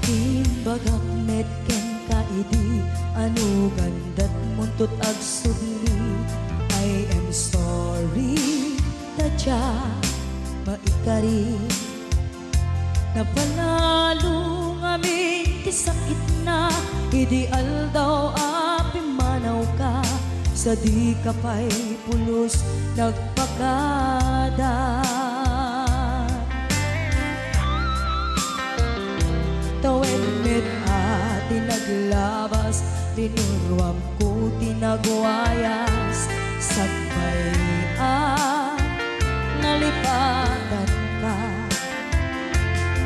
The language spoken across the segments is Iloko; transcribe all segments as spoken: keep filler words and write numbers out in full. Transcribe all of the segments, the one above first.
Imbagak met kenka idi, ano gandat muntot agsubli. I am sorry, ta diak maikari. Napalalo ngamin ti sakitna idi aldaw a pimmanawka, sadika pay pulos nagpakada. Tawen met a ti naglabas, linuruamko ti nagwayas, sakbay a nalipatanka.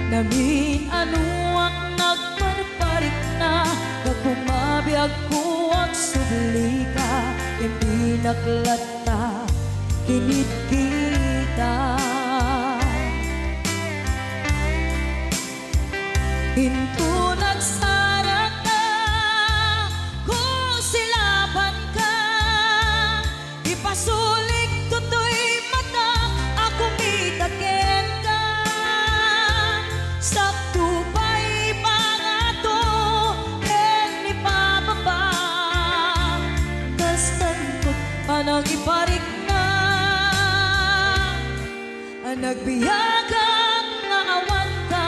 Namin-anoak nagparparikna, gapu mabiagko agsublika, impinak latta kinitkitak. Inton agsaraka, kusilapanka, ipasulik toy mata a kumita kenka. Sakto pay pangato ken ipababa, kastanto panangiparikna. Nagbiagak nga awanka.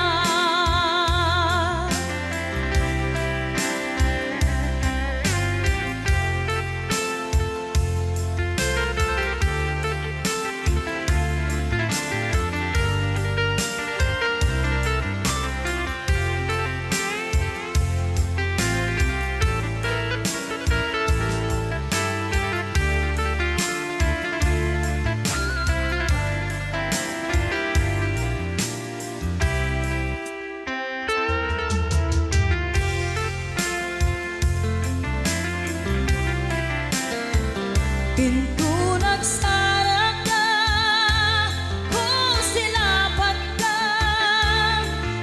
Inton agsaraka, kusilapanka,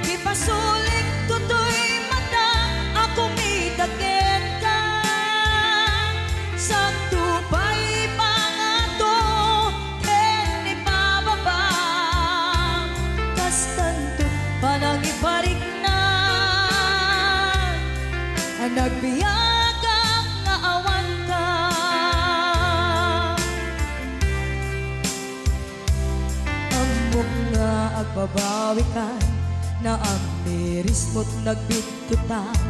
ipasulik toy mata a kumita kenka. Sakto pay pangato ken ipababa, kastanto panangiparikna. Nagbiagak nga awanka. Ammok nga agbabawikan, naamirismo't nagbittotan.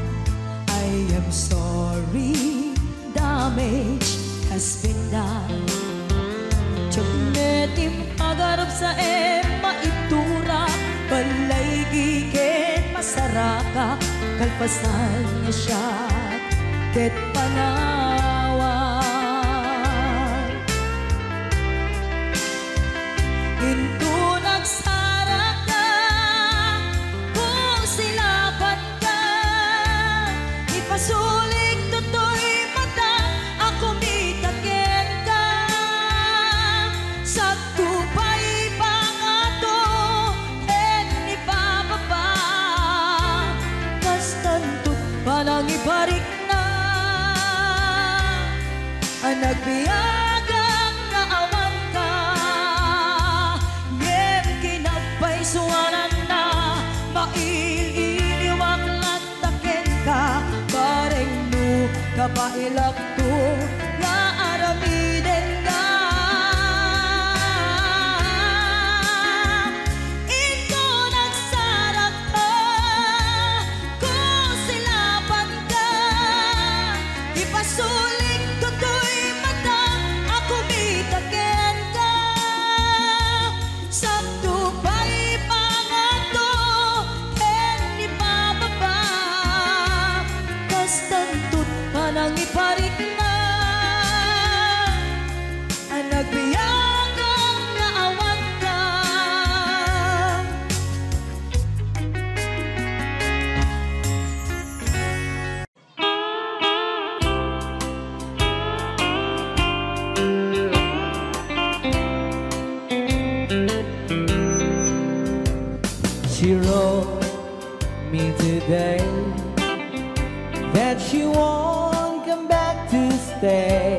I am sorry, damage has been done. Diak met impagarupsa ken maitura, balaygi ken masaraka, kalpasan nga siak ket panawan. Inton agsaraka, kusilapanka, ipasulik toy mata a kumita kenka. Sakto pay pangato ken ipababa, kastanto panangiparikna. Nagbiagak nga awanka, ngem kinapaysuananna, mail-iliwak latta kenka, bareng no kabaelakto nga aramidenka. Inton agsaraka, kusilapanka, ipasulik toy mata a kumita kenka. Sakto pay pangato ken ipababa, kastanto't panangiparikna. Nagbiagak nga awanka. She wrote me today that she won't come back to stay,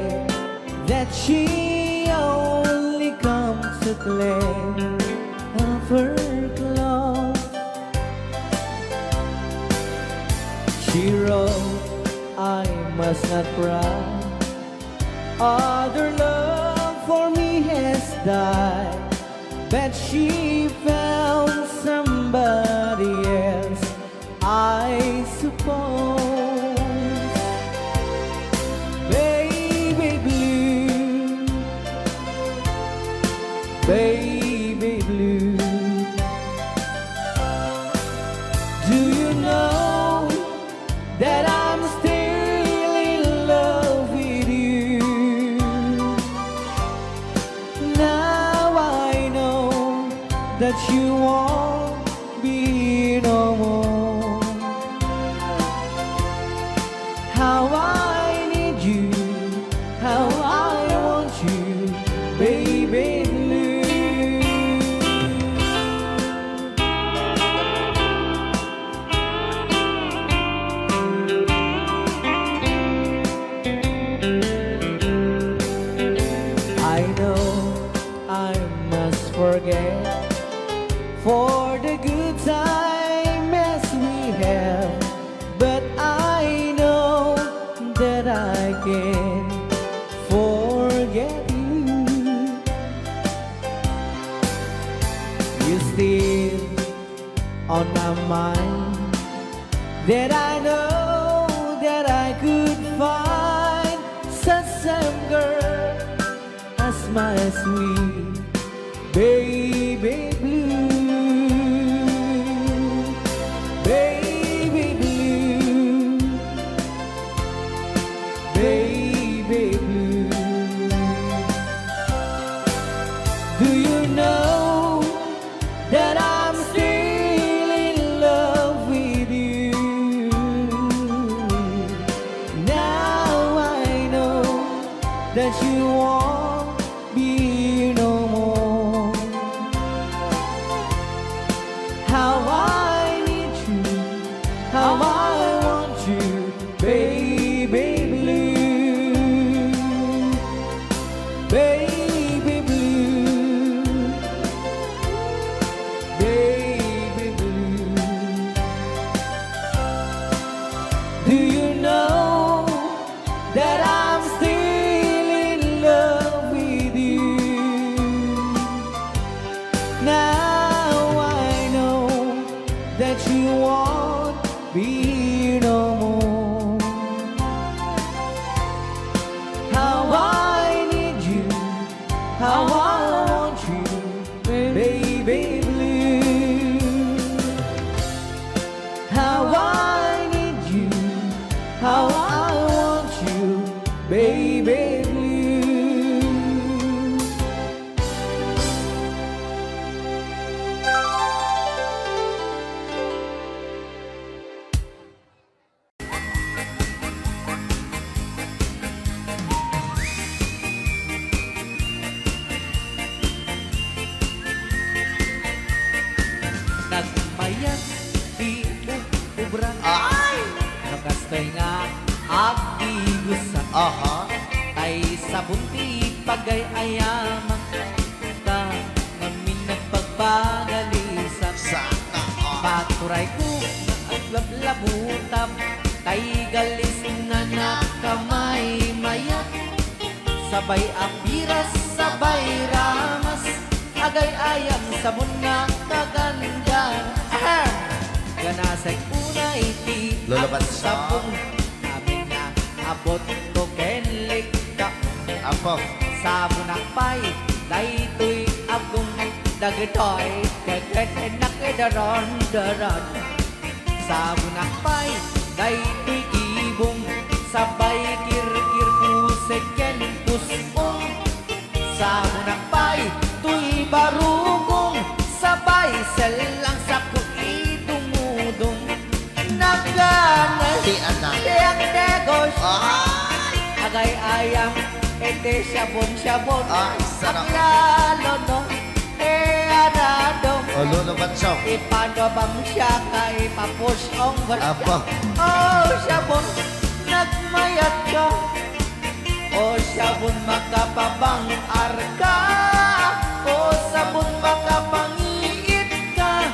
that she only comes to play of her clothes. She wrote, "I must not cry. Other love for me has died." But she found somebody else, I suppose. Baby blue, baby blue, do you know that I'm still in love with you? Now I know that you won't be no more. How I need you, how I want you, baby blue. I know I must forget for the good time as we have, but I know that I can't forget you. You still on my mind, that I know that I could find such same girl as my sweet baby blue, baby blue, baby blue. Do you know that I'm still in love with you? Now I know that you won't be no more. How I need you, how I want you, baby blue, baby blue, baby blue. Do you know that I'm still in love with you? Now I know that you won't be no more. How I need you, how I want you, baby blue. How I need you, how I want you, baby blue. Nagmayat ti ub-, ubra. Ay! No kastoy nga agdigusa. Aha. Tay sabon ti pagay-ayamak. Ta ngamin nagpagbagalisak. Sana all. Paturayko nga aglablabutab, tay galis nga nakamaymayat. Sabay a piras, sabay ramas, agay-ayam sabon nga kaganda. Ahem! Ganasek unay ti Lolo Bansa. Agsapong. Amin nga abot ko ken likka. Apo. Sabonak pay daytoy agong dagitoy keket nakidaron-daron. Sabonak pay daytoy ibong, sabay kirkir pusek ken pus-ong. Sabonak pay toy barukong, sabay sellang sapo idumudong. Nagana ti anak. Ti agdegos. Ay! Agay-ayam iti siabon-siabon. Ay, sarap. Aglalo no, e, arado. O, Lolo Banso. Ipadabang siya ka, ipapusong. Apo. O, siabon, nagmayat ka. O, siabon, makapabang-ar ka. O, sabon, makapangiit ka.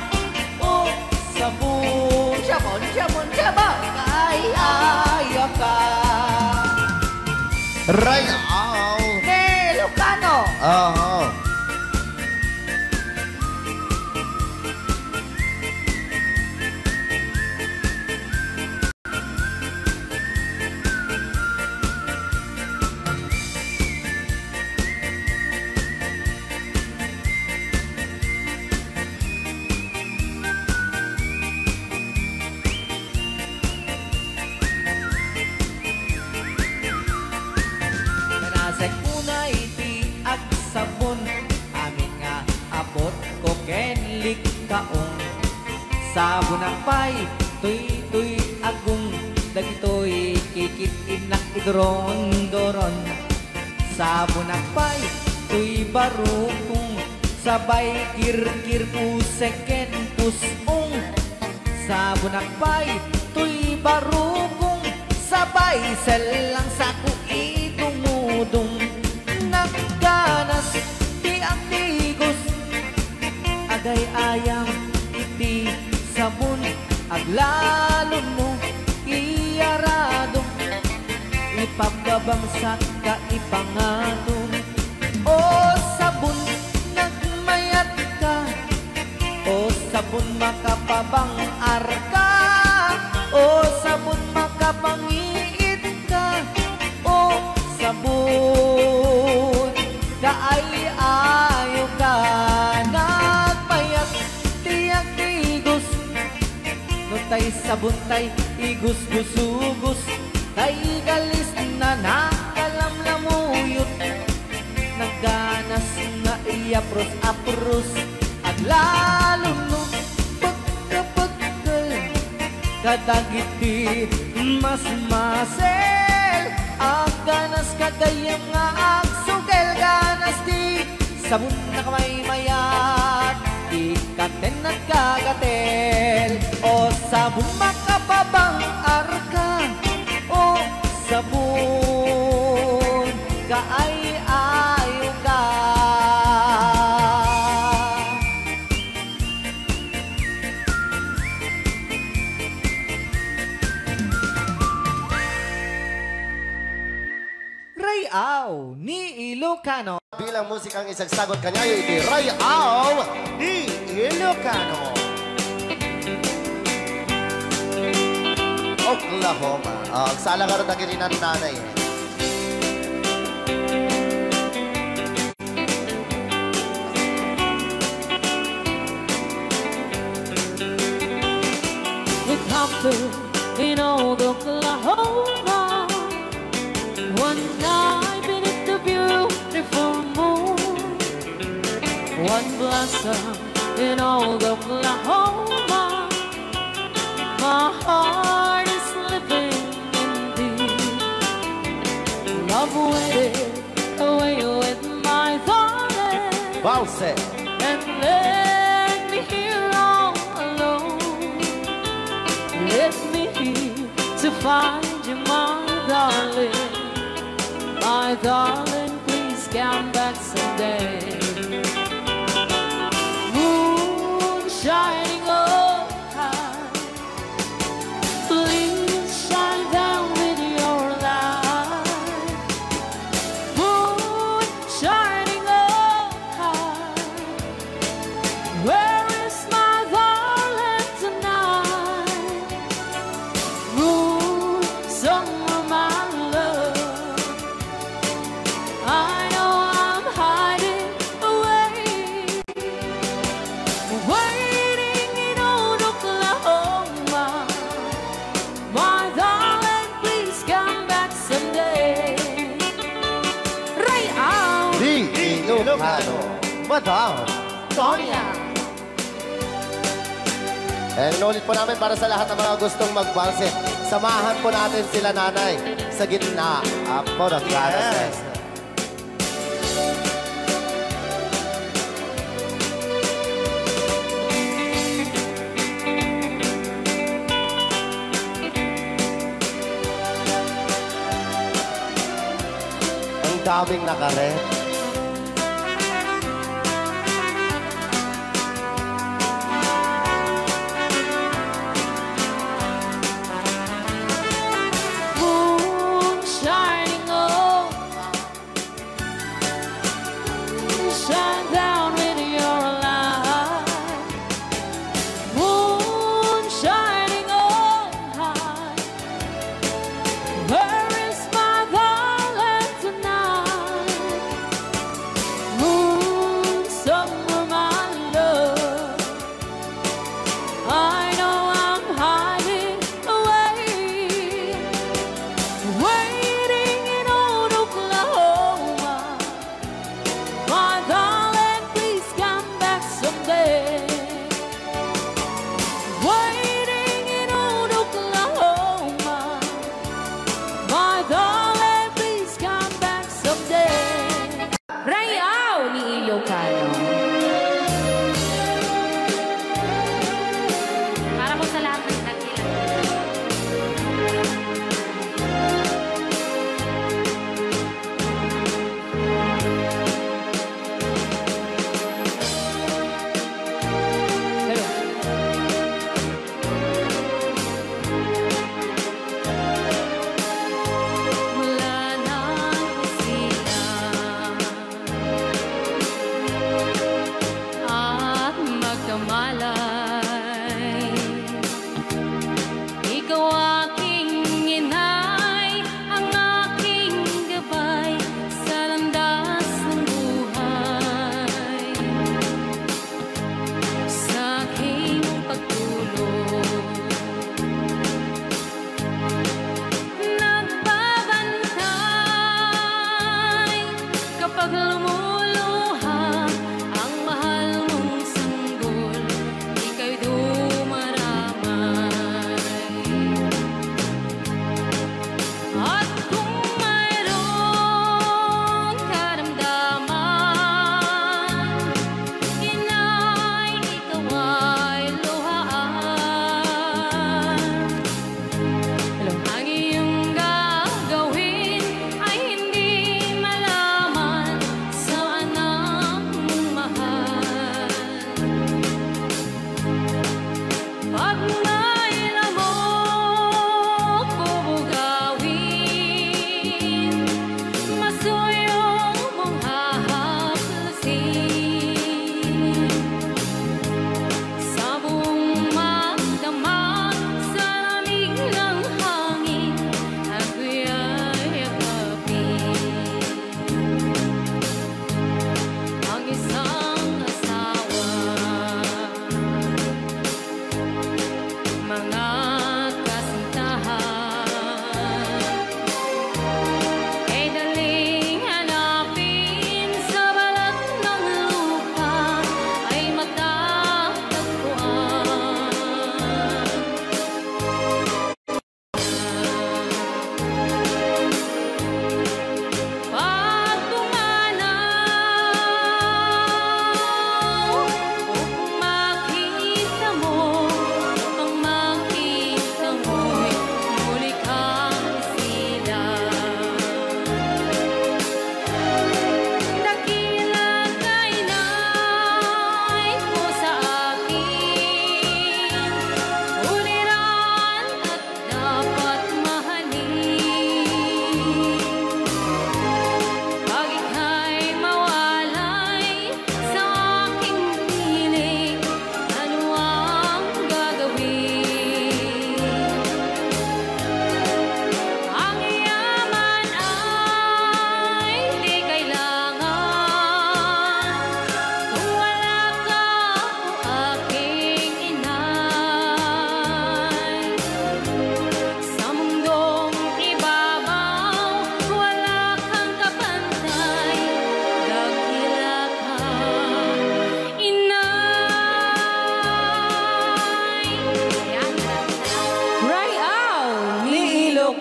O, sabon, siabon, siabon, siabon. Ay, Sabonak pay, toy, toy, agong, dagitoy kikit-innak iduron-duron. Sabonak pay, toy, barukong, sabay kirkir puseken pusong. Sabonak pay, toy, barukong, sabay sellang sako idumudong. Nagganas ti agtigos, agay-ayam iti sabon, aglalon no iyaradong, ipababangsak ka ipangatom. O sabon, nagmayat ka. O sabon, makapabang-ar ka. O sabon, makapangiit ka. O sabon, kaay-ayo ka. Nagmayat ti agtigos. No tay sabon tay igusgusugos, tay galis na nakalamlamuyot. Nagganas nga iyapros-apros, aglalon no pagkapagkal kadagiti masmasel. Agganas ka gayyem nga agsugel, ganas ti sabon, nakamaymayat, ikkaten, nagkagatel. O sabon, makapabang-ar ka. O sabon, kaay-ayo ka. Ray-aw ni Ilocano. Bilang musikang isagsagot kaniayo iti Ray-aw ni Ilocano. Oklahoma. Ah, agsala ka dagiti nannanay. It happened in old Oklahoma. One night beneath the beautiful moon, one blossom in old Oklahoma. My heart is living indeed. Love waited away with my darling. Valse. And left me here all alone. Left me here to find you, my darling. My darling, please come back someday. Moon shining overhead, please shine down with your light. Moon shining overhead, where is my darling tonight? Moon, somewhere, my love, I know I'm hiding away. Waiting in old Oklahoma. My darling, please come back someday. Ray-aw! Di Ilocano, Madam Tonya. Eh, inulit po namin para sa lahat ng mga gustong magbalse. Samahan po natin sila, Nanay, sa gitna. Apo, nagkaras. Yes. Ang daming nakaret. Moon shining over, shine down with your light. Moon shining overhead, where is my darling tonight?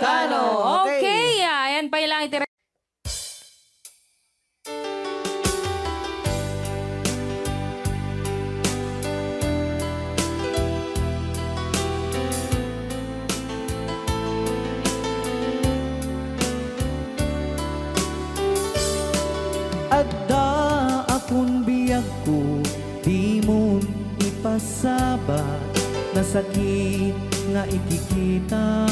Ano? Okay. Okay, ah, ayan pa lang iti Adda a kun biagko, dimon ipasaba, nasakit nga ikikita.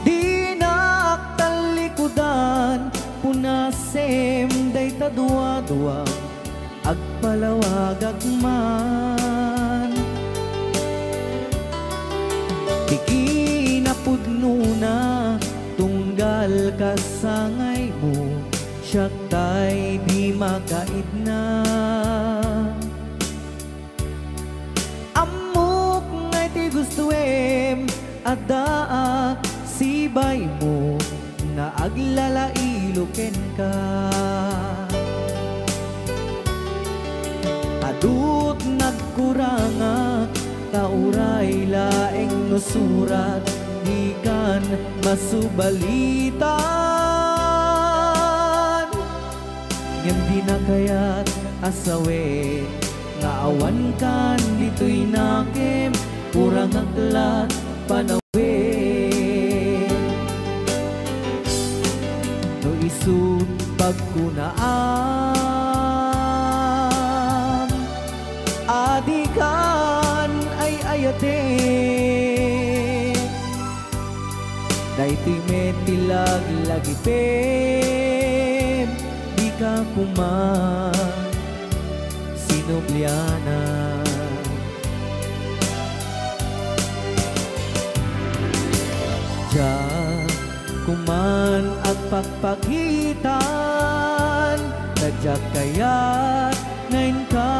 Dinak tallikudan, punasem dayta duadua, agpalawagak man. Ti kinapudnona, tunggal kasangaymo, siak tay di makaidna. Ammok nga iti gustoem, addaak sibaymo nga aglalailo kenka. Adut nagkurangak, ta uray laeng no surat, dikan masubalitan. Ngem dina kayat a sawen nga awankan ditoy nakem, kurangak lat panawen. No isut' pagkunaam a dikan ay-ayaten, daytoy met ti laglagipem, dika koma sinubliana. Diak koman agpakpakitan, ta diak kayat nga inka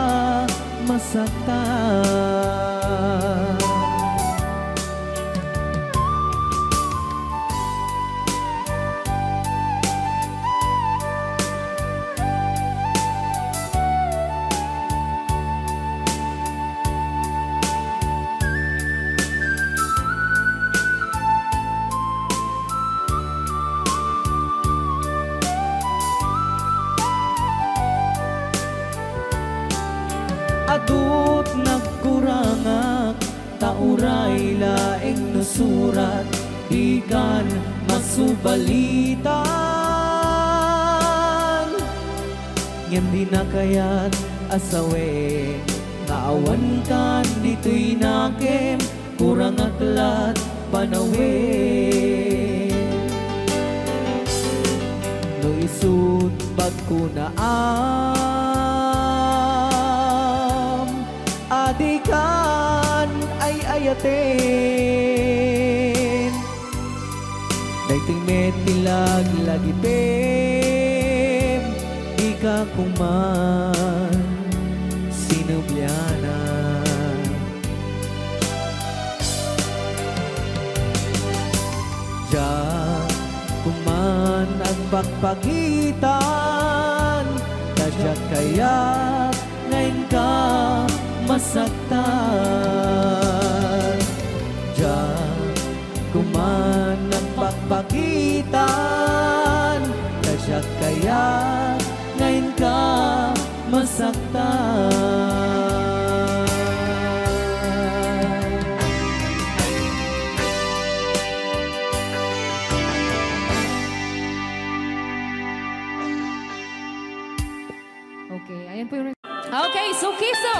masaktan. Adut nagkurangak, ta uray laeng no surat, dikan masubalitan. Ngem dina kayat a sawen nga awankan ditoy nakem, kurangak lat panawen. No isut' pagkunaam a dikan ay-ayaten, daytoy met ti laglagipem, dika koman sinubliana. Diak koman agpakpakitan, ta diak kayat nga inka masaktan. Diak koman agpakpakitan, ta diak kayat nga inka masaktan. Okay, ayan po yung... Okay, Sukiso!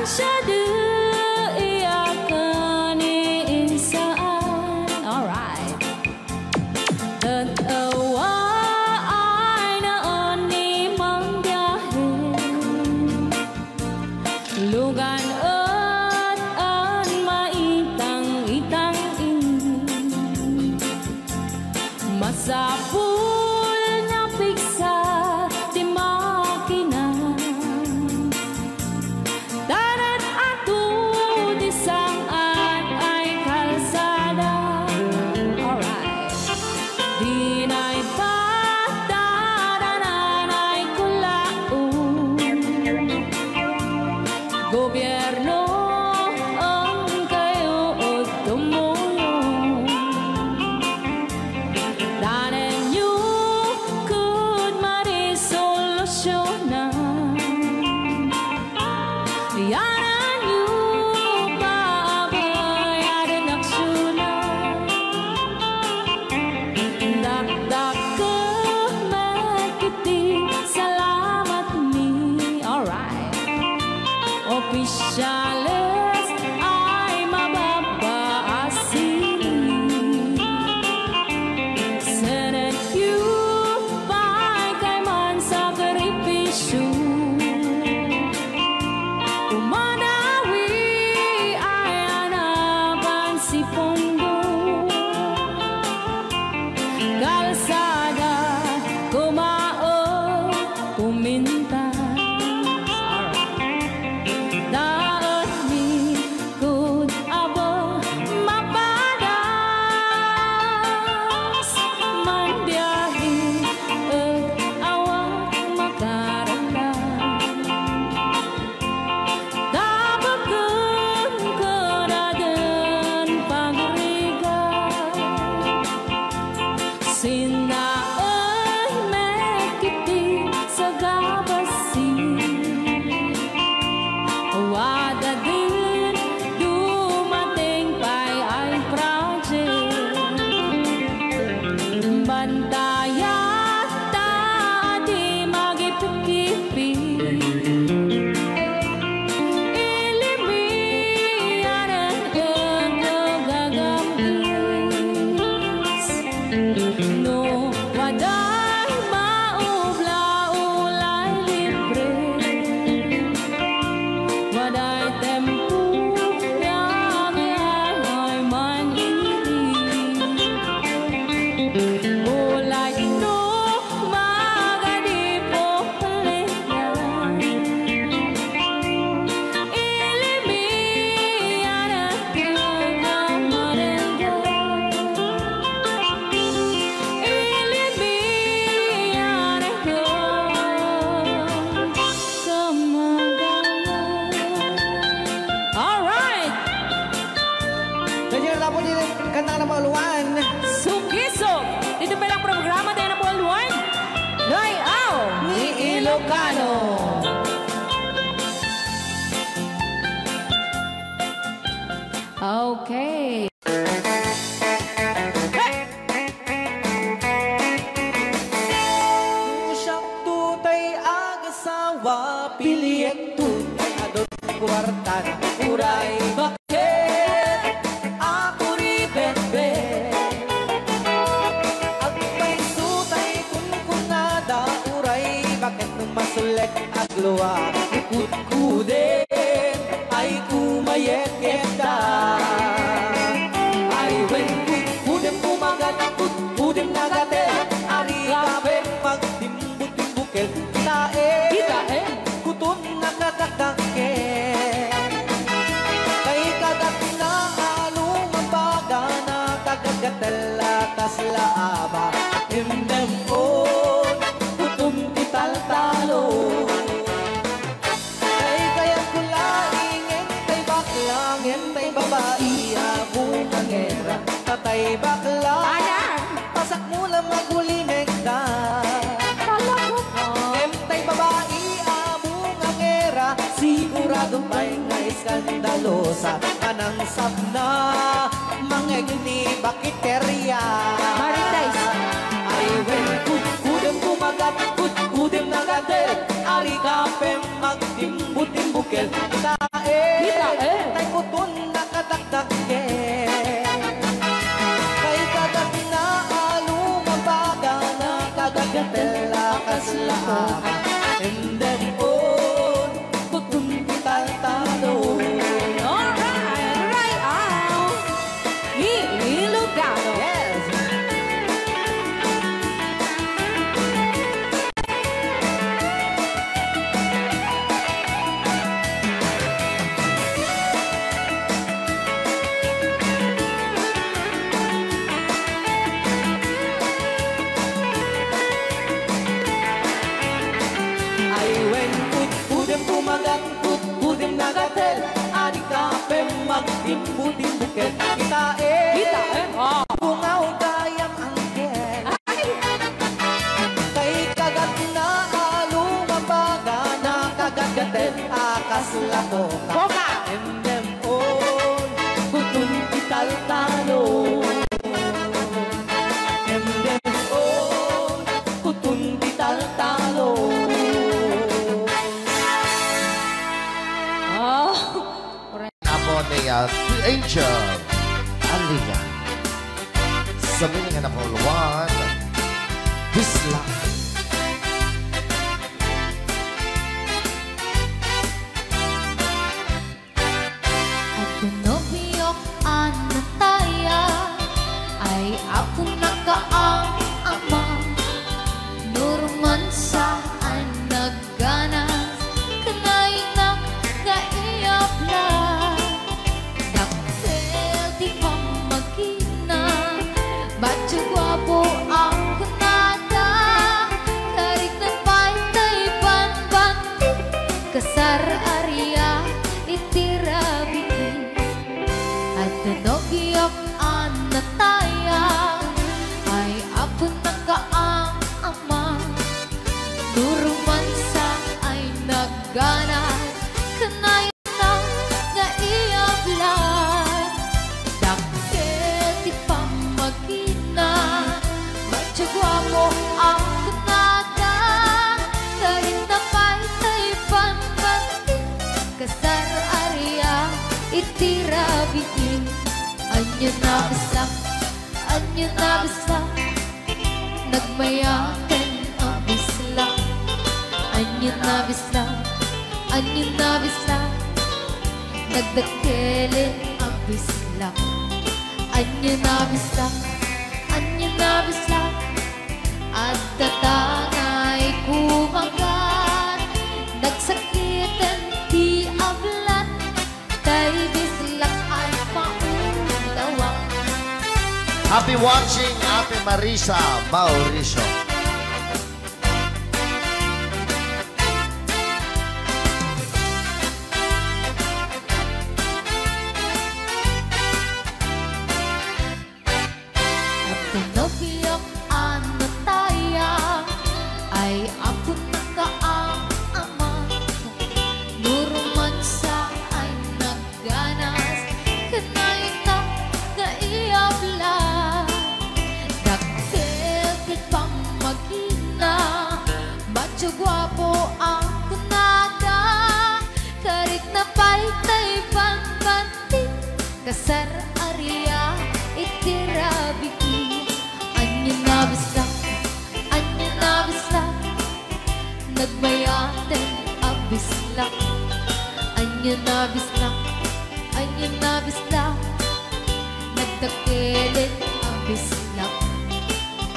Siya di iyakan ni insaan. Alright. Tet-ewa ay naen ni mangbiahe. Lugan et an maitang-itang ini. Masapul nga pigsa ti makina. Tanet ato ti sang-at ay kalsada. Alright. Dinay patadanan ay kulaon. Gobierno, ang kayo o tumulong. Tanenyo kud marisolusyona. Yananyo paabayaden aksiyona. Dakdake met iti salamat mi. Alright. Opisyales ay mababa a sini. Senetyo pay kayman sakripisyo. Umadawi ay anapan si Pondo. Kalsada, kumaon, kumintas. Daetmi kud abo mapadas, manbiahe et awan makararag. Tapaken kadaden pagrigat. Sinaen met iti sagabasi. Wadaden dumateng pay ay project. Bantayan ta ti magipikipik. Ilimian ket gagam-is. No waday maubla, ulay libre. Waday tempo, biahe ay man ini. Ulay no magadi po Alright! Medyo natapos yung kanta na mauluan. Sugisog! Dito pa lang programa tayo na mauluan. Layaw ni Ilocano. Okay. Siak to tay agasawa, piliyek to tay adun kuarta na uray baket a kuribetbet. Agpayso tay kunkunada, uray baket no masulek. Aglua, kutkudem, ay kumayeketa. Ay wen, kutkudem kumagat, kutkudem nagatel, ari kapen magtimbutimbukil. Kitaem, kitaem, kuton nakadakdakkel. Kay kagat na along a baga, nakagagatel a kasla aba. Imdem on, kuton ti taltalo. Ay, kayatko laeng, ngem tay bakla, ngem tay babai a bungangera. Tatay bakla, Ana? Pasakmo la magulimekda. Talaga ba? Ngem tay babai a bungangera, sigurado pay nga eskandalosa. Manangsapna, mangegni bakiteria. Marites. Ay, wen, kutkudem kumagat, kutkudem nagatel, ari kapen magtimbutimbukel. Tae, Emden on, kuton ti taltalon. Alright, right out. Ni Ilocano. Yes. Ay wen, udem kumagat, udem nagatel, adi ka pem magtimbo-timboket. Kitaem, kitaem, ah. Bungaw gayam angkel. Ay. Kay kagatna a lumabaga, nakagatgaten a kasla koka. Koka. Emdem on, kuton ti taltalon. Emdem on, kuton ti taltalon. Ah, Apo ni, uh, Angel Alia. Sa meaning of all one, this love. Adda nobiok a nataya, ay apo nakaam-ama. No romansa ay nagganas, ken aynak nga iabla. Dakkel ti pammagina, bacho guapo a kunada, karikna pay tay banbanti, kasar aria iti rabii. Adda nobiok a nataya, ay apo nakaam-ama. No romansa ay nagganas, ken aynak nga iabla. Dakkel ti pammagina, bacho guapo a kunada, karikna pay tay banbanti, kasar aria iti rabii. Ania a bislak, ania a bislak, nagmayaten a bislak. Ania a bislak, ania a bislak, nagdakkelen a bislak. Ania a bislak, ania a bislak, adda tangay kumagat, nagsakiten ti ablat. Tay bislak ay maulawa. Happy watching, Ate Marisa Mauricio. Adda nobiok a nataya, ay apo nakaam-ama. No romansa ay nagganas, ken aynak nga iabla. Dakkel ti pammagina, bacho guapo a kunada, karikna pay tay banbanti, kasar aria iti rabii. Ania a bislak, ania a bislak, nagmayaten a bislak. Ania a bislak, ania a bislak, nagdakkelen a bislak.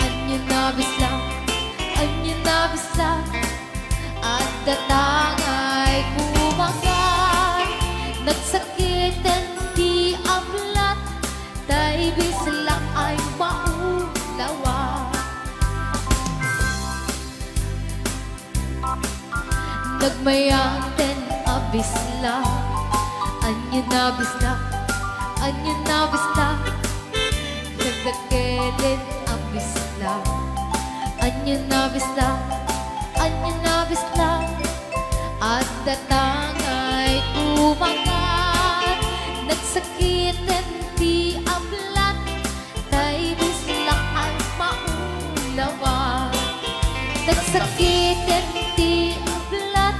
Ania a bislak, ania a bislak, adda tangay kumagat, nagsakiten ti ablat, tay bislak ay maulawa. Nagmayaten a bislak, ania a bislak, ania a bislak, nagdakkelen a bislak. Ania a bislak, ania a bislak, adda tangay kumagat, nagsakiten ti ablat, tay bislak ay maulawa. Nagsakiten ti ablat,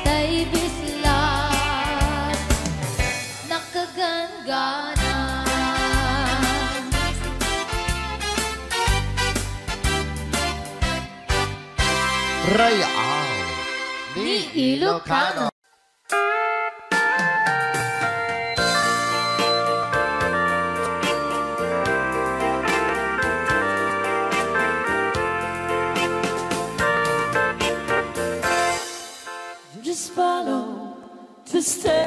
tay bislak, nakaganggana. Ray-aw ni Ilocano. Just follow the stairway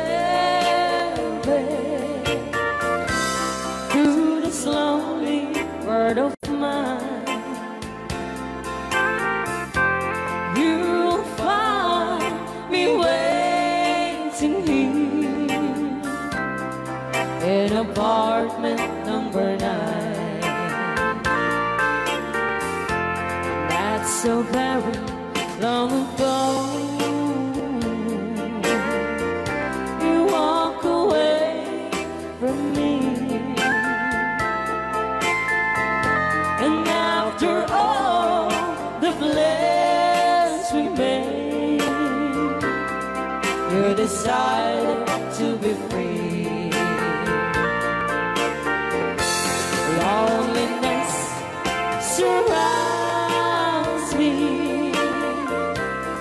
through this lonely world of mine. You'll find me waiting here in apartment number nine. That's so very long ago. You walk away from me. And after all the plans we made, you decided to be free. Loneliness surrounds me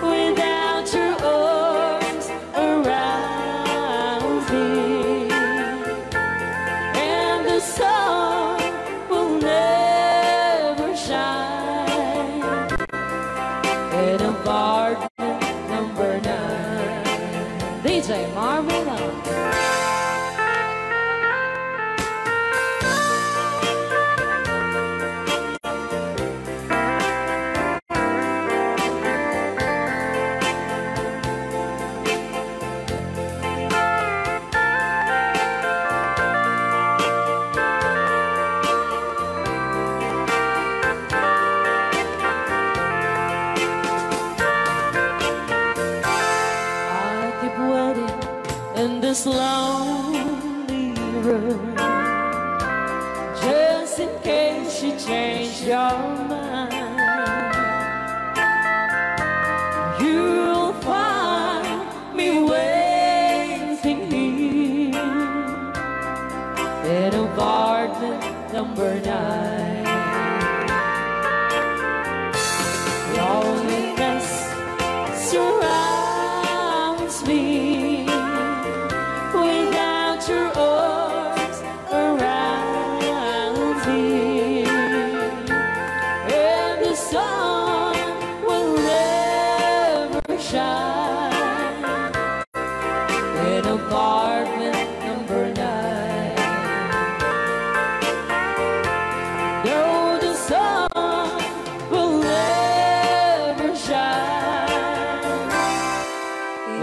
without your arms around me, and the sun will never shine in apartment number nine. D J Marvin Love. I keep waiting in this lonely room, just in case you change your mind. You'll find me waiting here in apartment number nine. Loneliness surrounds me without your arms around me, and the sun will never shine in apartment number nine. Though the sun will never shine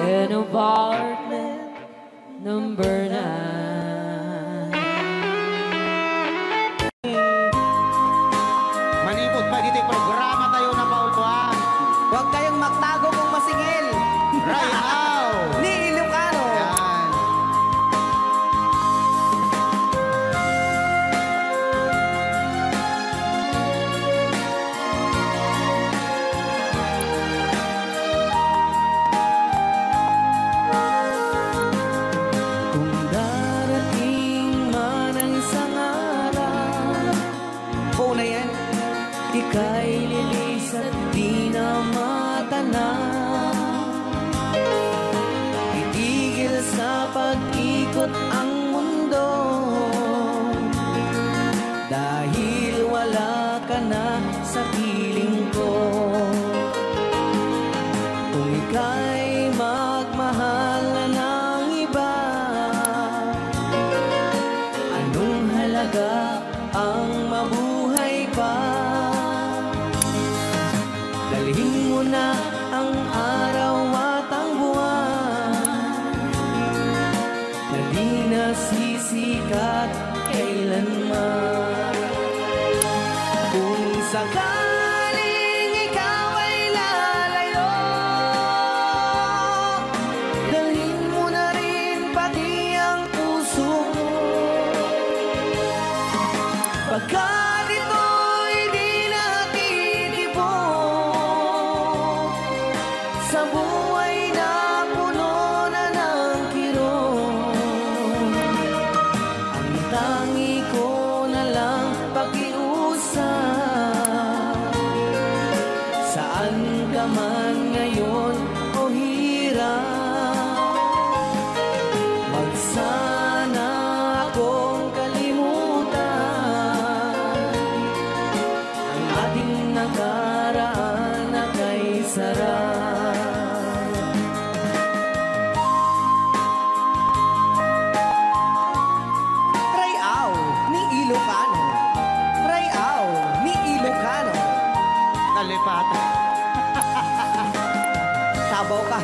in apartment number nine. Manipud pay ditoy programa tayo na Paul Juan. Huwag kayong magtago kung masingil. Ray-aw. Ni Ilocano. Yan. Kung darating man ang isang araw, oo na yan, ika'y lilisan, di na matanaw. Titigil sa pag-ikot ang mundo. Dahil wala ka na sa piling ko. Kung ika'y magmahal na ng iba, anong halaga ang mabuhay pa? Dalhin mo na ang araw at ang buwan na di na sisikat kailanman. Kung sakaling ikaw ay lalayo, dalhin mo na rin pati ang puso ko. Pagkat ito'y di na titibok sa buhay na puno na ng kirot. Ang tangi ko na lang pakiusap, saan ka man ngayon o hirap. Wag sana akong kalimutan, ang ating nakaraan na kay sarap. Rayaw ni Ilocano. Rayaw ni Ilocano. Nalipatan. Sabaw ka.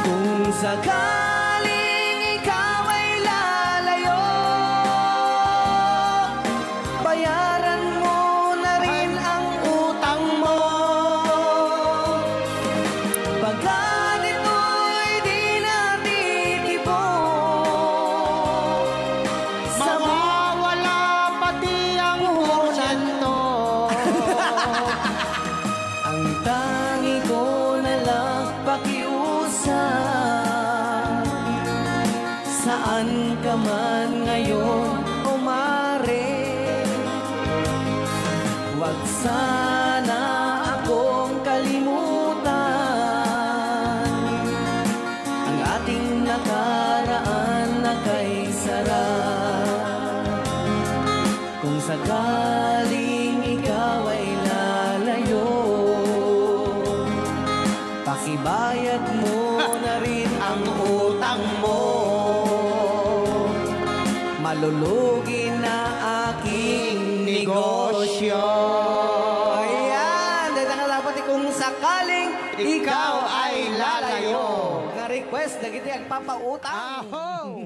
Kung sakaling ikaw ay lalayo, bayaran mo na rin ang utang mo. Pagka dito'y di natitipon, sa mawawala pati ang puhunan to. Ang tangi ko na lang pakiusap, saan ka man ngayon o mare, wag sana akong kalimutan, ang ating nakaraan na kay sarap. Kung sakaling ikaw ay lalayo, pakibayad mo na rin ang utang mo. Malulugi na aking negosyo. Ayan, dahil nga dapat kung sakaling ikaw ay lalayo. Nga request, dagiti agpapautang. Aho!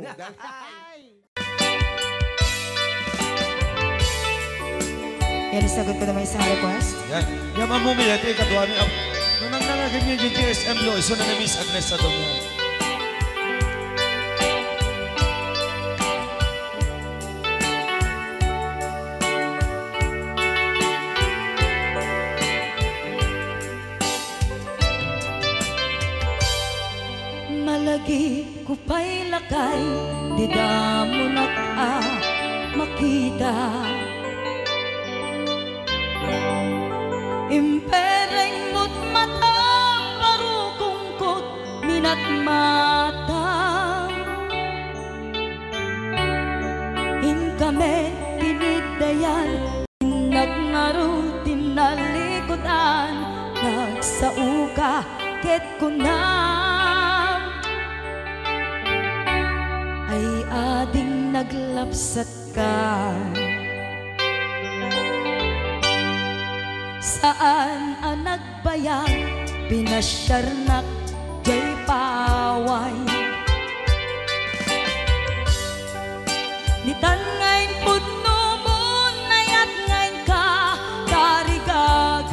Yan, isagot ko naman isang request. Yan. Yan, Ma'am Mumi, iti ikaduami. Ap-, nunang nangagin niya yung G S M Lo, iso na ni Miss Agnes Sadong yan. Malagip ko pay lakay, dida monak a makita. Impereng mo't matam, parukongkot minatmata. Inka met piniddayan, innak ngarud ti nalikudan, nagsaoka ket kunam, ay ading naglapsatka. Saan a nagbayag, pinasiarnak jay paway. Nitan nga impudno mo, nayat nga inka tarigagay.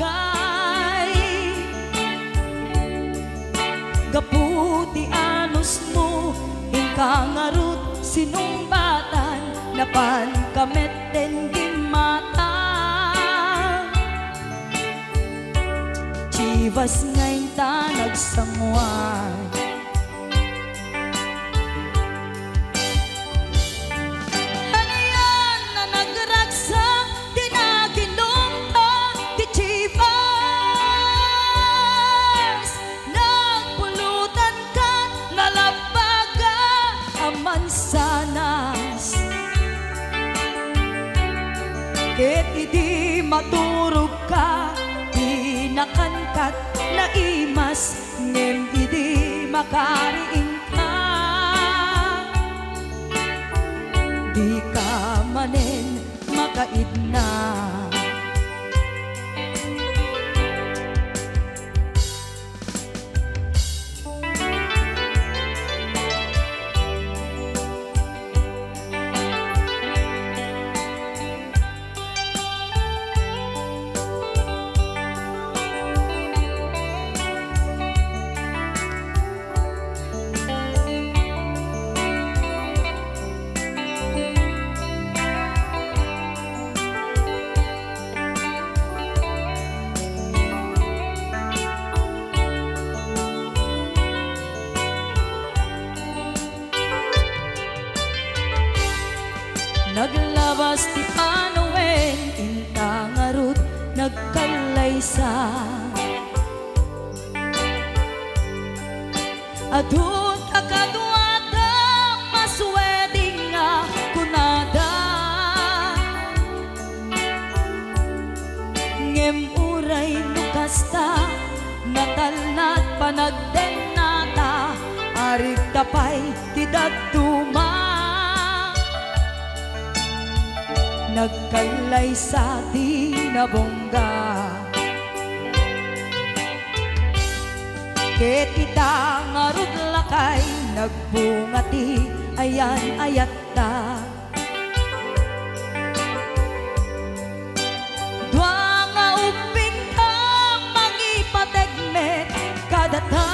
Gapu ti anus mo, inka ngarud sinungbatan, napanka met ten gimmata. Chivas nga inta nagsanguan. Anian a nagragsak ti naginumta ti Chivas. Nagpulutan ket nalabbaga a mansanas. Ket idi maturogka, di nakankat naimas, ngem idi makariingka, dika manen makaidna. Naglabas ti panawen, inta ngarud nagkallaysa. Adun a kaduada, mas wedding nga kunada. Ngem uray no kasta, natalna ti panagdennata, arigta pay ti dadduma. Nagkallaysa ti nabungga. Ket ita ngarud lakay, nagbunga ti ayan-ayatta. Dua nga ubbingta, mangipateg met kadata.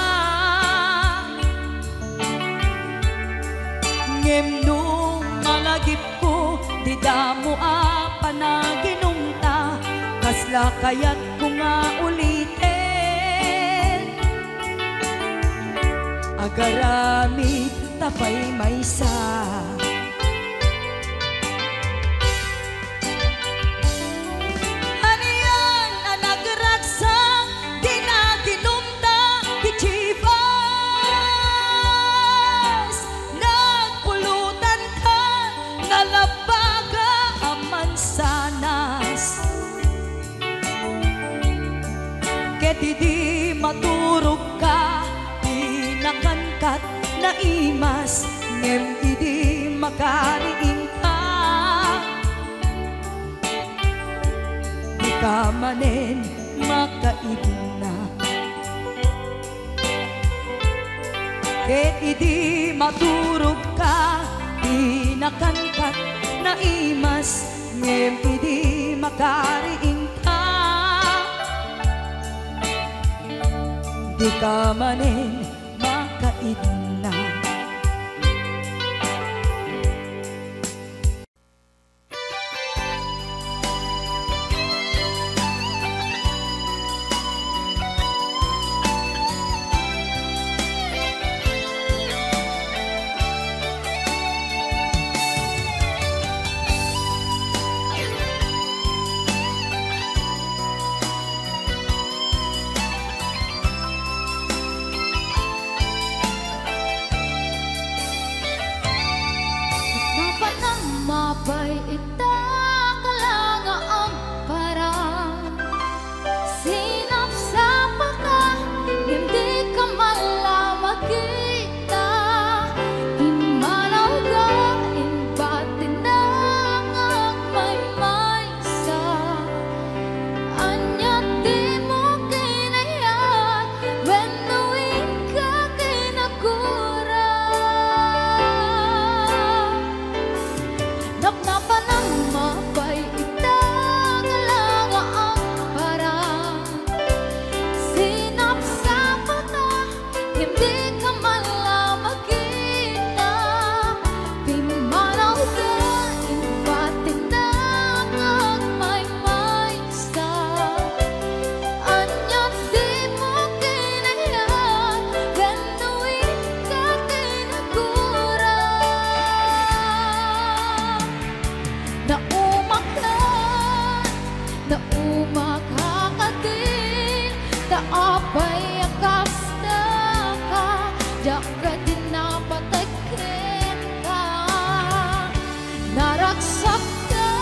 Ngem no malagipko ti damo a panaginumta, kasla kayatko nga uliten? Agaramidta pay maysa. Anian a nagragsak ti naginumta ti Chivas? Nagpulutanka, nalabaga a mansanas. Ket idi maturogka, pinakankat naimas, ngem idi makariingka, dika manen makaidna. Ket idi maturogka, pinakankat naimas, ngem idi makariingka, dika manen makaidna. Napanam mapay ita, kala nga agparang. Sinapsapaka, ngem dika man la makita. Immanawka, imbatinda nga agmaymay sa. Ania dimo kinayat wenno inka kinagura? Napnapanam mapay ita, kala nga agparang. Sinapsapaka, ngem dika man la makita. Pimmanawka, imbatinda nga agmaymaysa. Ania dimo kinayat wenno inka kinagura? Naumakan, naumak kadi, ta apay a kastaka, diak kadi napateg kenka. Naragsakka,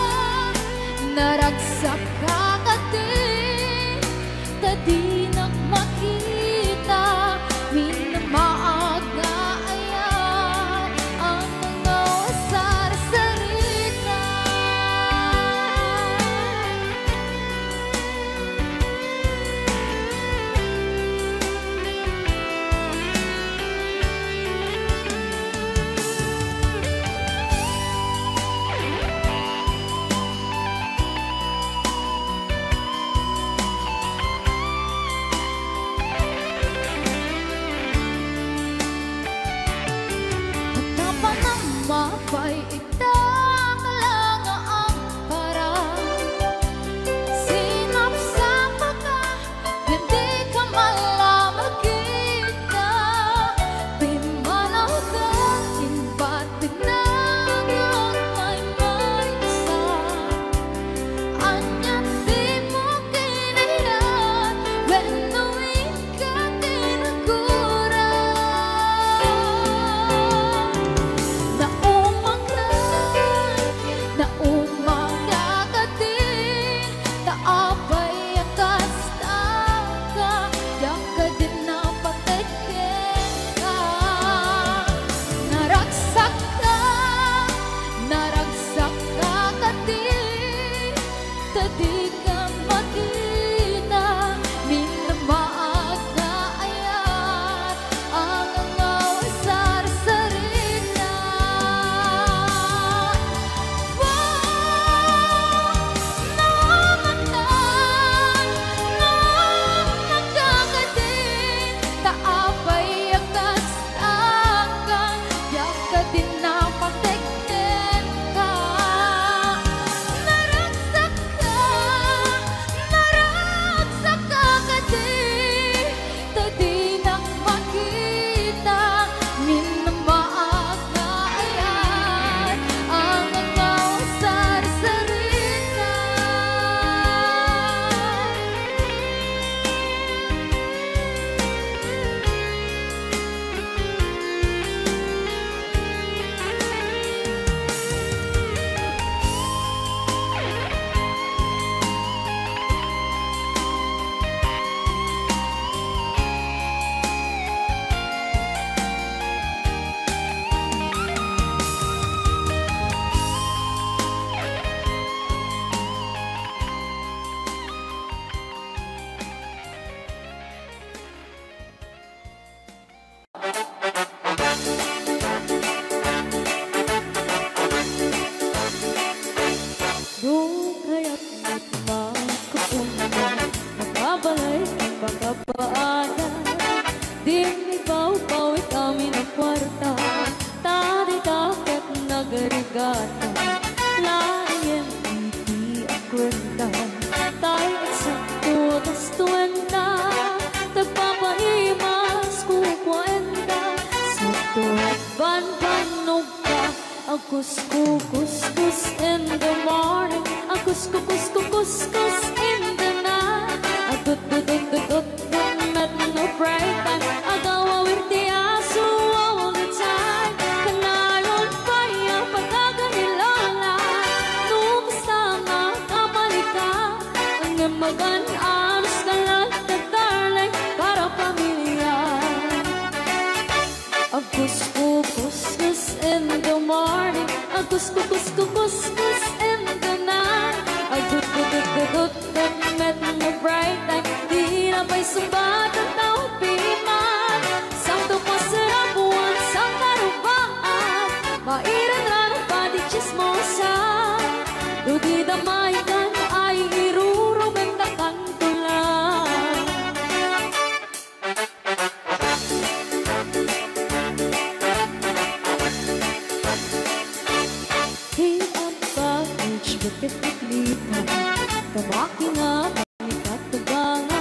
naragsakka kadi, ta dinak makita, minamaag nga ayan ang mga sarsarita. Tapanam mapay ita, kala nga agparang. Sinapsapaka, ngem dika man la makita. Pimmanawka, imbatinda nga agmaymay. Dika makita, minamaag nga ayat, ang angaw sarsarita. Wow! Namangan, no nakakadin, ta apay a kas Aka, diak kadin a mateknenka. Naragsakka, naragsakka kadi, ta dinak makita, minamaag nga ayat, ang angaw sarsarita. Dukayat met makapunda, makabalay ti pakapaada. Dinmi pawpaw ikamin a kuarta, ta dita ket nagrigata. Laeng iti a kuenta, tay eksakto a gastuenta. Tagpapaimas kukuenta, sakto banbannog Agkuskukuskus in the morning. Agkuskukuskuskus in the night. Agutgutgutgutgut met no break time. Agaw-awir ti aso all the time. Kanayon pay a pagkakan ni Lola. No kasta nga kamalika, ngem magan-anos ka latta, darling, para pamilya. Agkuskukuskus in the morning, agkuskukuskuskus in the night. Agutgutgutgutgut met no break time. Di na pay sungbat a tao piman. Sakto pasarapuan, sangkarupaan. Mairanran pay ti tsismosan. No dida maikkan ay irurumenda kanto lang. Ti advantage ket ti plita, ta makina, pangikatagana,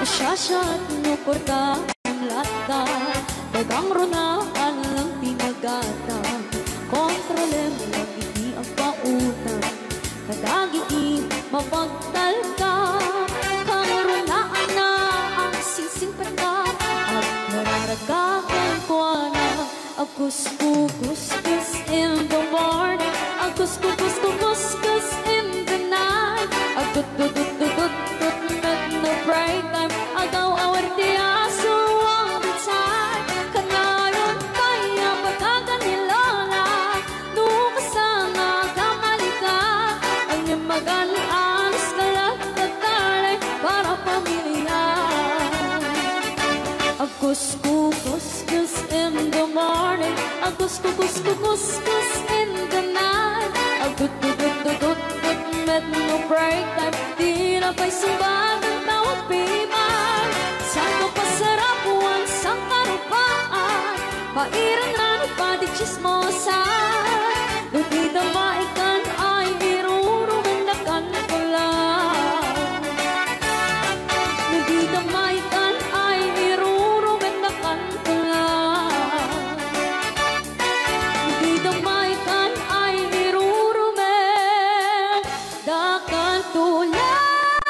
asiasiat no kuarta, latta, dagang runa, alang ti magata, kontrolem lang iti agpautang. Kadagiti mapagtalka, karurunaanna, agsisingpetka, agkararagka kenkuana. Agkuskukuskus in the morning, agkuskukuskuskus in the night. Agutgutgutgutgut met no break time, agaw-awir ti aso all the time. Kanayon pay a pagkakan ni Lola. No kasta nga kamalika, ngem magan-anos ka latta, darling, para pamilya. Agkuskukuskus in the morning, agkuskukuskuskus in the night. Agutgutgutgutgut met no break time, di na pay sungbat a tao piman. Sakto pasarapuan, sangkarupaan. Mairanran pay ti tsismosan. No dida maikkan ay irurumenda kanto lang. No dida maikkan ay irurumenda kanto lang. No dida maikkan ay irurumenda kanto lang.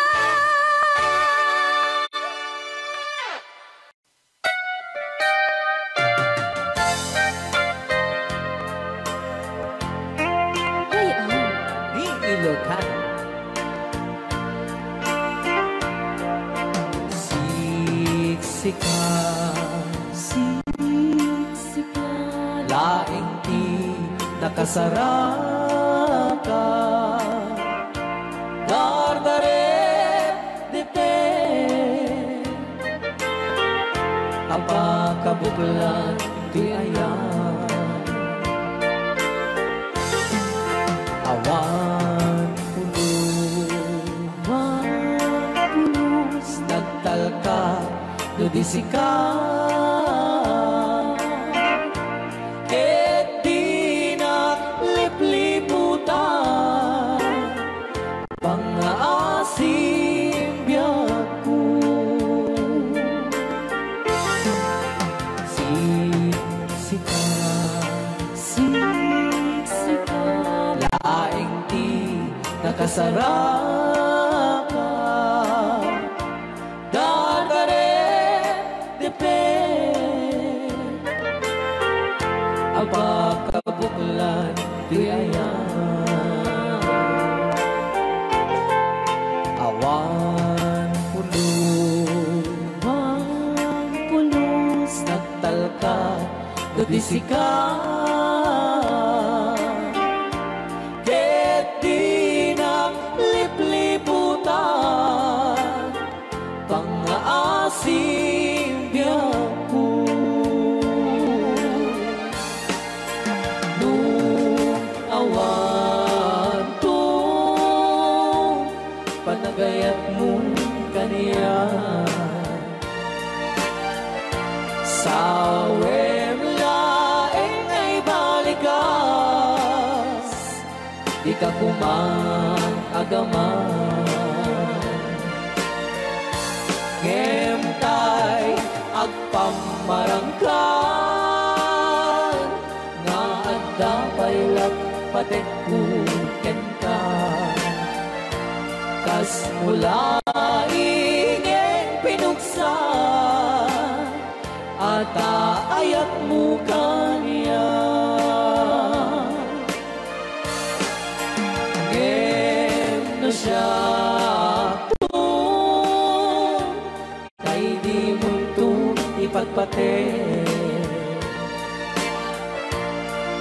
Ay, ah. Ni Ilocano. Siksika, siksika, laeng ti nakasaraka. pakabuklan ti ayan. Awan pulos, awan pulos, nagtalka no di sika. Ket dinak lipliputan pangngaasim biagko. Siksika, siksika laeng ti nakasaraka. Dardarep depet a pakabuklan ti ayan. Awan pulos, awan pulos, nagtalka no di sika. Ket dinak lipliputan pangngaasim biagko. No awanto panagayatmo kaniak, sawem laeng nga ibalikas. Dika koma agaman. Ngem tay agpammarangkan nga adda pay la patekko kenka. Kasmo laeng pinuksa a ta ayatmo kaniak. Ngem no siakto, tay dimonto ipagpateg.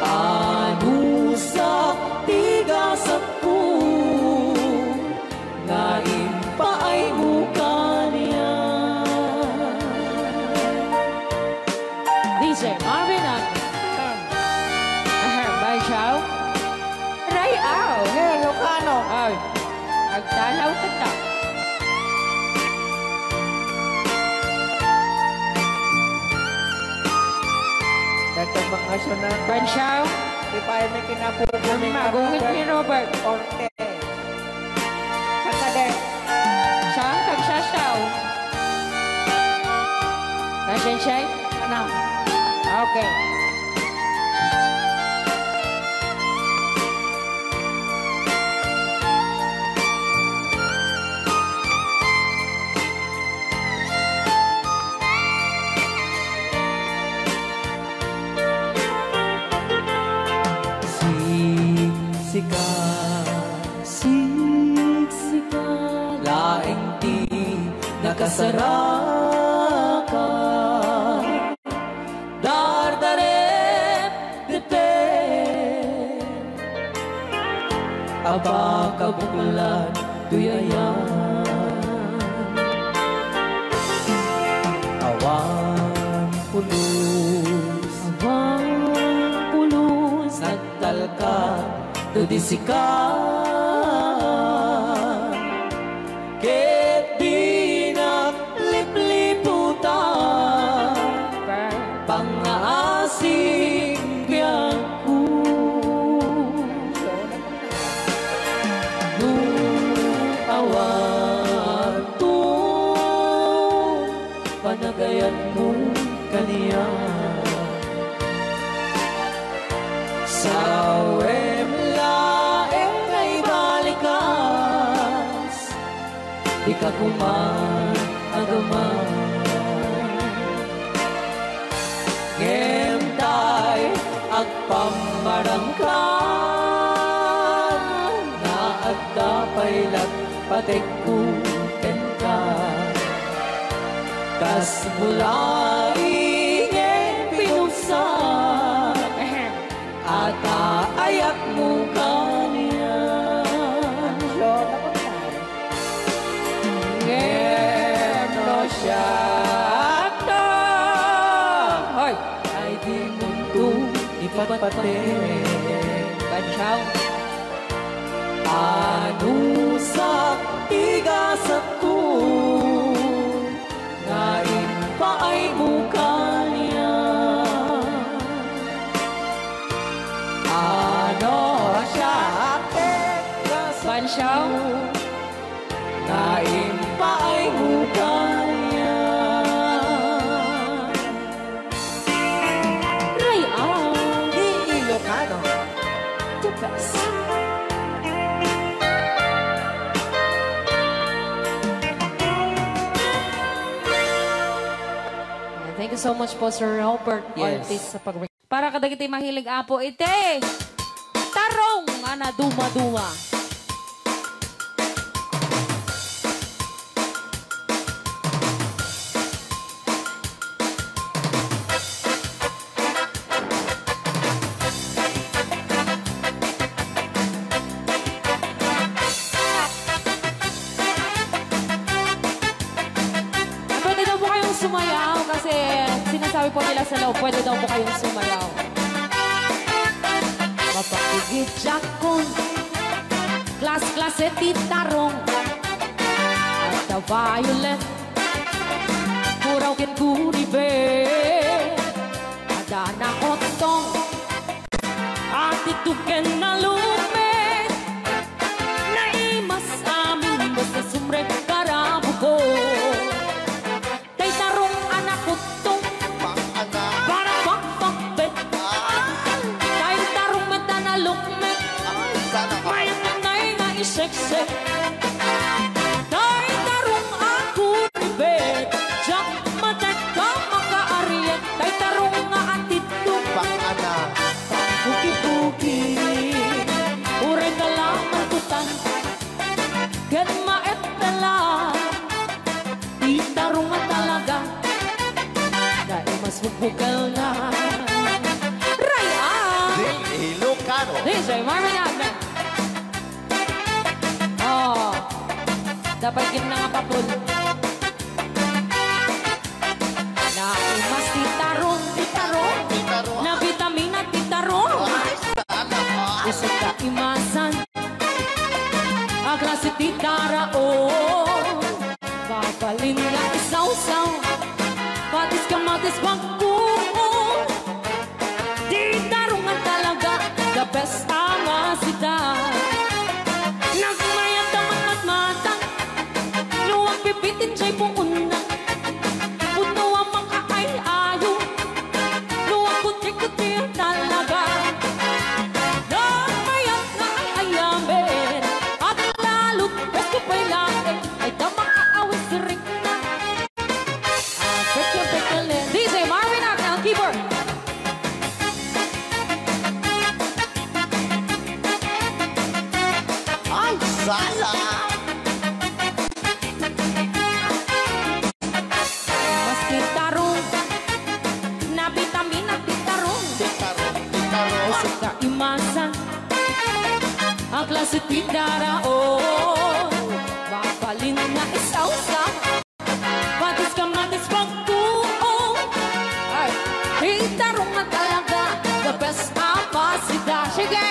Anusak ti gasatko nga impaaymo kaniak. D J Marvin ang, ahem, Bay Chow. Ray Aw. Ngem, Ilocano. Ay, agtalaw ka ta. Dagdag mga aso na. Bay Chow. Di pa ay may kinapupo. Ang ni magungit ni Robert. Orte. Sakade. Saan kagsasaw? Kasensyay? Ano? Okay. Siksika, siksika laeng ti nakasaraka. Dardarep depet a pakabuklan toy ayan. Awan pulos, awan pulos, nagtalka no di sika. Ket dinak lipliputan pangngaasim biagko. No awanto panagayatmo kaniak, sawem laeng nga ibalikas. Dika koma agaman. Ngem tay agpammarangkan nga adda pay la patekko kenka. Kasmo laeng pinuksa a ta ayatmo kaniak. Ngem no siakto, Bansaw. Anusat ti gasatko nga impaaymo kaniak. Ano siak ti gasatko Bansaw. Nga impaaymo kaniak. Ray, ah. Ni Ilocano. The best. Thank you so much po, Sir Robert Yes. Ortiz, sa pag- Para kadagiti mahilig, Apo, iti tarong nga naduma-duma. Pwede daw po kayong sumayaw kasi sinasabi po nila sa loob, pwede daw po kayong sumayaw. Mapakigidjakon, klas-klase ti tarong. At the violet, puraw ken guribe. Adda na uttong, atitud ken nalukmek. Naimas amin basta sumrek karabuko. Tay tarong a nakuttong. Pang-ana. Para pakpakbet. Ah. Tay tarong met a nalukmek. Ay, sana all. Mayat nga iseksek. Tay tarong a kuribet. Diak matek a makaariet. Tay tarong nga atitud. Pang-ana. Pangbugibugi. Uray kalaman kutan. Ket maetela. Ti tarong a talaga. Naimas mo bukel na. Ray, ah! Di Ilocano. D J Marvin Agna. Oh. Dapat gid na nga papul. Naimas ti tarong, ti tarong. Ti tarong. Nabitamina ti tarong. Ay, sana all. Isu kaimasan. A klase ti taraon. Mabalin nga isawsaw. Patis, kamatis, bangkong. Ti tarong nga talaga, the best a masita. Nagmayat a matmatmata, no agbibitin jay puonna. Pudno a makaay-ayo, no agkuti-kuti talaga. Nagmayat nga ay-ayamen, aglalot, bes ko pay laeng, ay da makaawis rikna. Ah, Christian Pekele. D J Marvin Agna, ang keyboard. Ay, sala! Mas ti tarong, nabitamina ti tarong. Ti tarong, ti tarong. Isu kaimasan, a klase ti taraon. Mabalin nga isawsaw. Patis, kamatis, bangkong. Ay, ti tarong na talaga, the best a masita. Sige!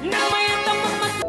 Nagmayat a magmat-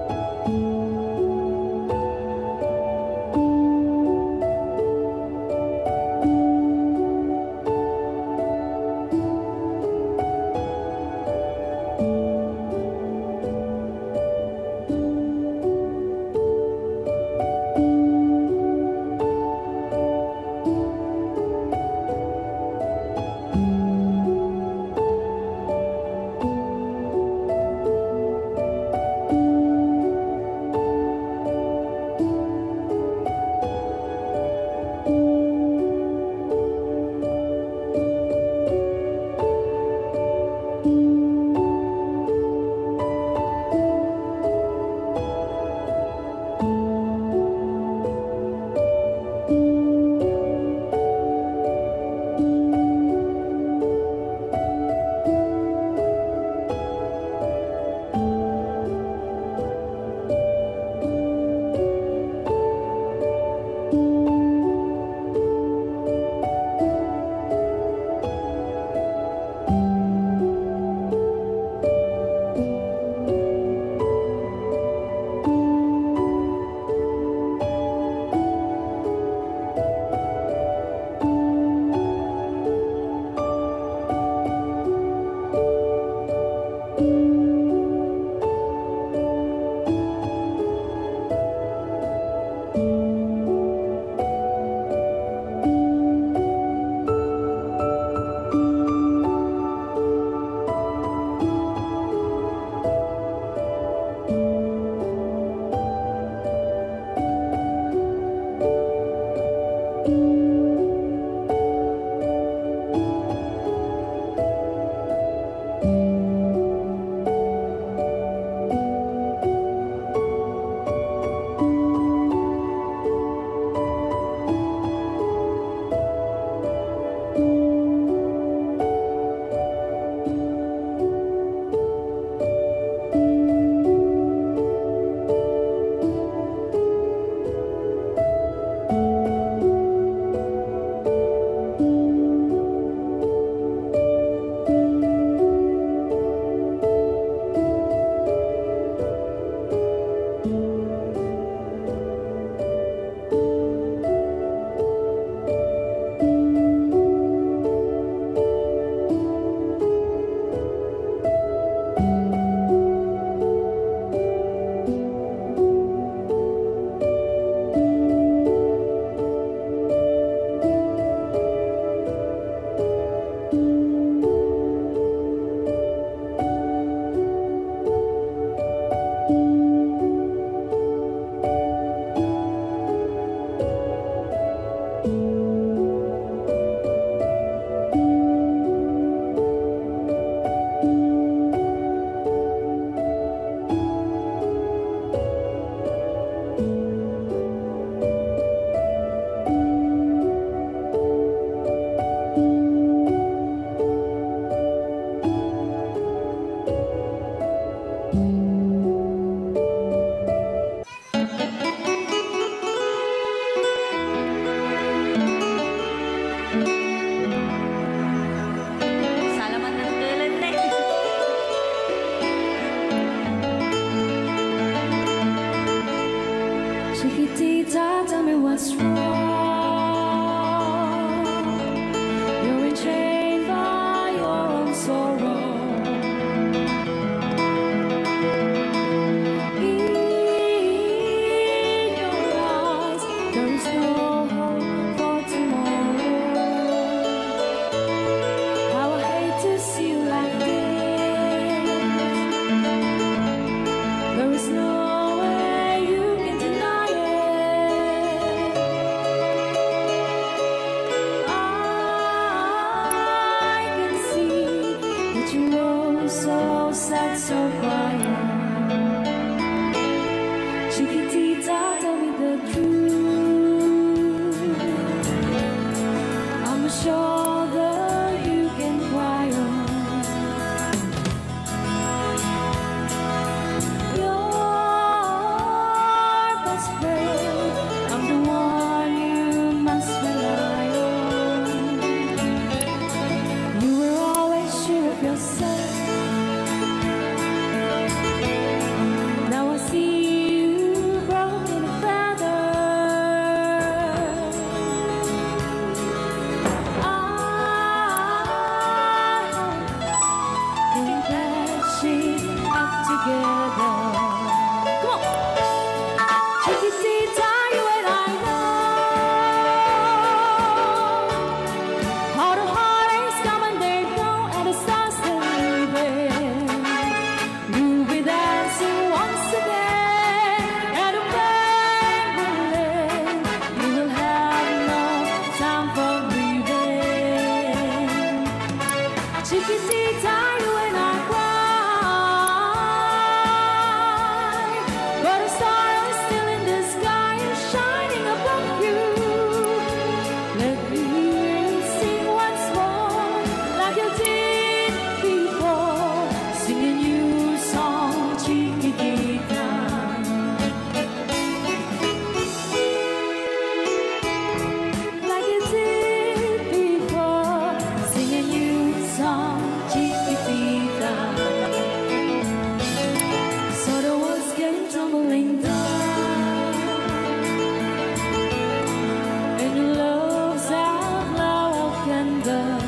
So quiet. Chiquitita, tell me the truth. I'm a shoulder you can cry on. Your best friend, I'm the one you must rely on. You were always sure of yourself. Now I see you broken and feathered. I hope we can patch it up together. Come on. Chiquitita, you and I know how the heartaches come and they go, and the stars are leaving. You'll be dancing once again, and the pain will end. You will have no time for grieving. Chiquitita, you and I cry, but a star is still in the sky and shining above you. Let me hear you sing once more, like you did before. Sing a new song, Chiquitita. Like you did before, sing a new song, Chiquitita. So the walls came tumbling down, and your love's outlaw of candle.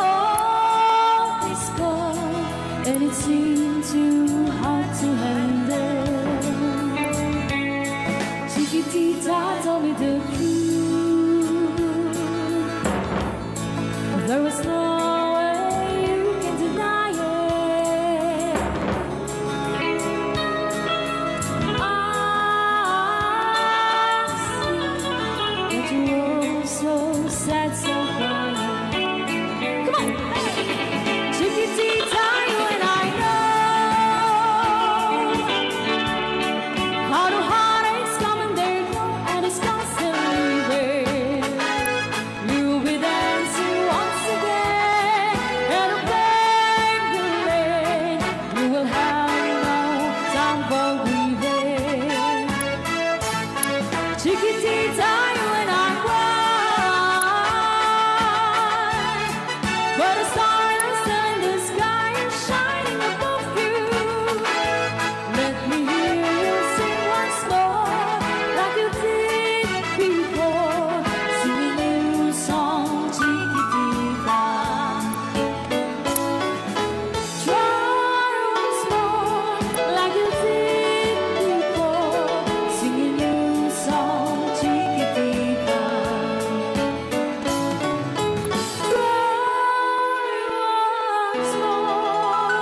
Oh, this call, and it seemed too hard to handle. Chiquitita, tell me the truth. There was no way you can deny it. I see that you were so sad, so quiet. Come on! Chiquitita, you and I know how the heartaches come and they go, and the stars are leaving. You'll be dancing once again, and the pain will end. You will have no time for grieving. Chiquitita, you and I cry, but a star is still in the sky and shining above you. Let me hear you sing once more, like you did before. Sing a new song, Chiquitita. Try once more, like you did before. Sing a new song, Chiquitita. Try once more,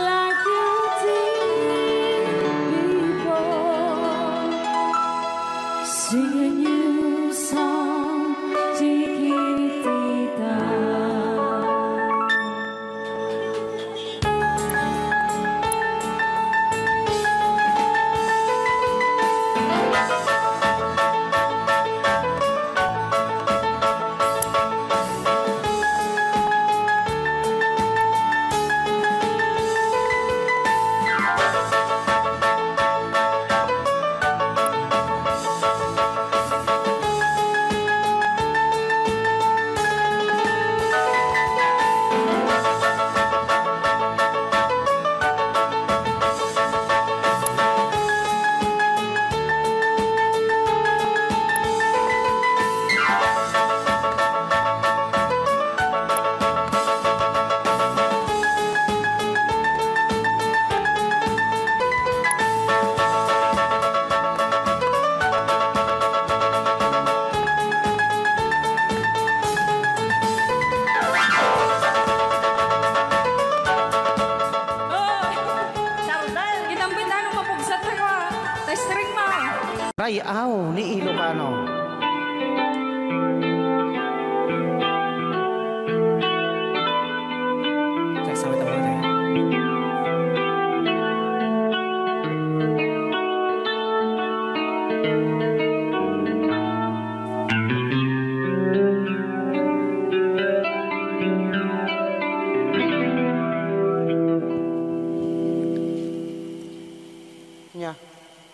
like you did before. Sing a new song, Chiquitita. Oy! Tardel, inambit ano mapugsat tayo, ah. Testring mo. Ray-aw ni Ilocano.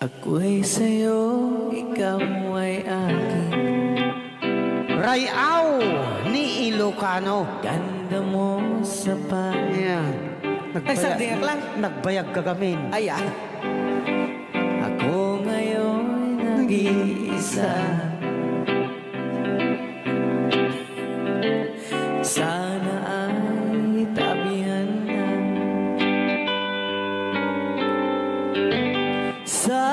Ako'y sa'yo, ikaw ay akin. Ray-aw ni Ilocano. Ganda mo sa pan- Ayan. Ay, sagdi lang. Nagbayag ka gamin. Ay, ah. Ako ngayon nag-iisa. Sana ay tabihan na sa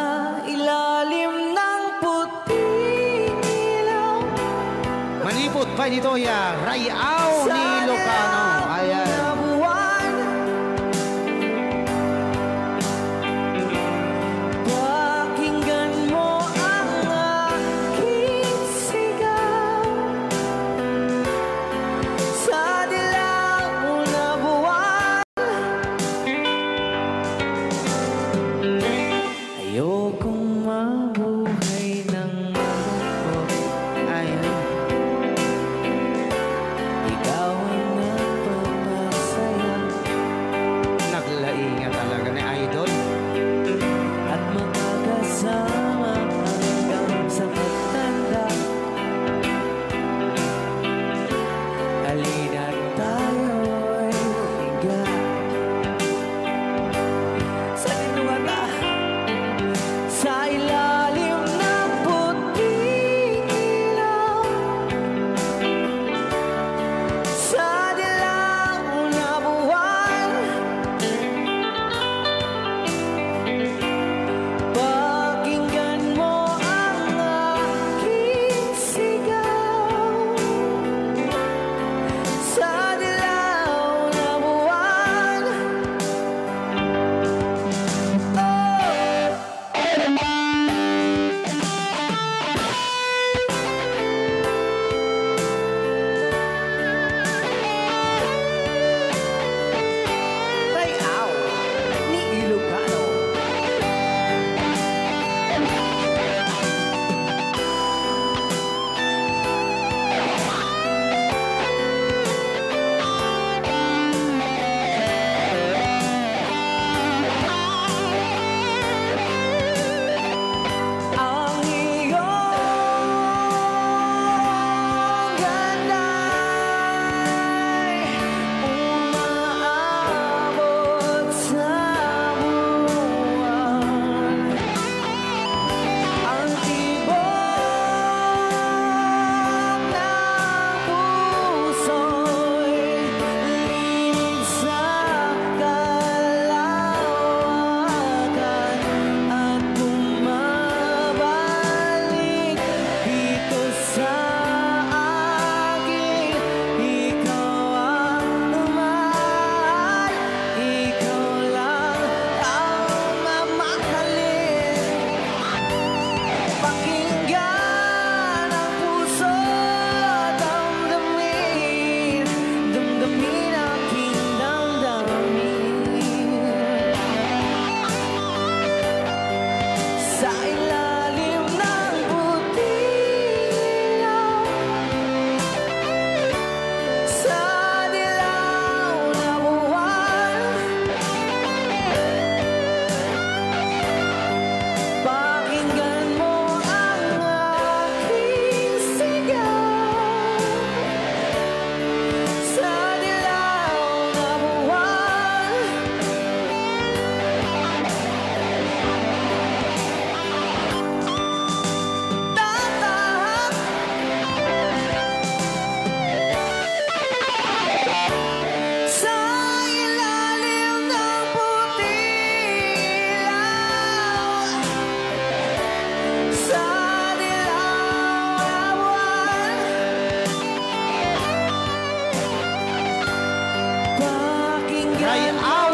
ilalim ng puting ilaw. Manipod pay ditoy a Ray-aw ni Ilocano. Ayan. Pakinggan mo ang aking sigaw sa dilaw na buwan. Ayokong mabuhay ng malungkot. Ay. Ikaw ang nagpapasaya. Naglaing nga talaga ni Idol. At makakasama hanggang sa pagtanda. Halina't tayo'y higa sa linungata. Sa ilalim ng puting ilaw, sa dilaw na buwan, pakinggan mo ang aking sigaw sa dilaw na buwan. Oh! Ray-aw ni Ilocano. Ang iyong ganda'y umaabot sa buwan. Ang tibok ng puso'y linig sa kalawakan at bumabalik dito sa akin. Ikaw ang mahal, ikaw lang ang mamahalin. Pakinggan ang puso, damdamin, damdamin aking damdamin. Sa ilalim ng puting ilaw, sa dilaw na buwan, pakinggan mo ang aking sigaw. Sa dilaw na buwan, tatahak sa ilalim ng puting ilaw. Sa dilaw na buwan, pakinggan mo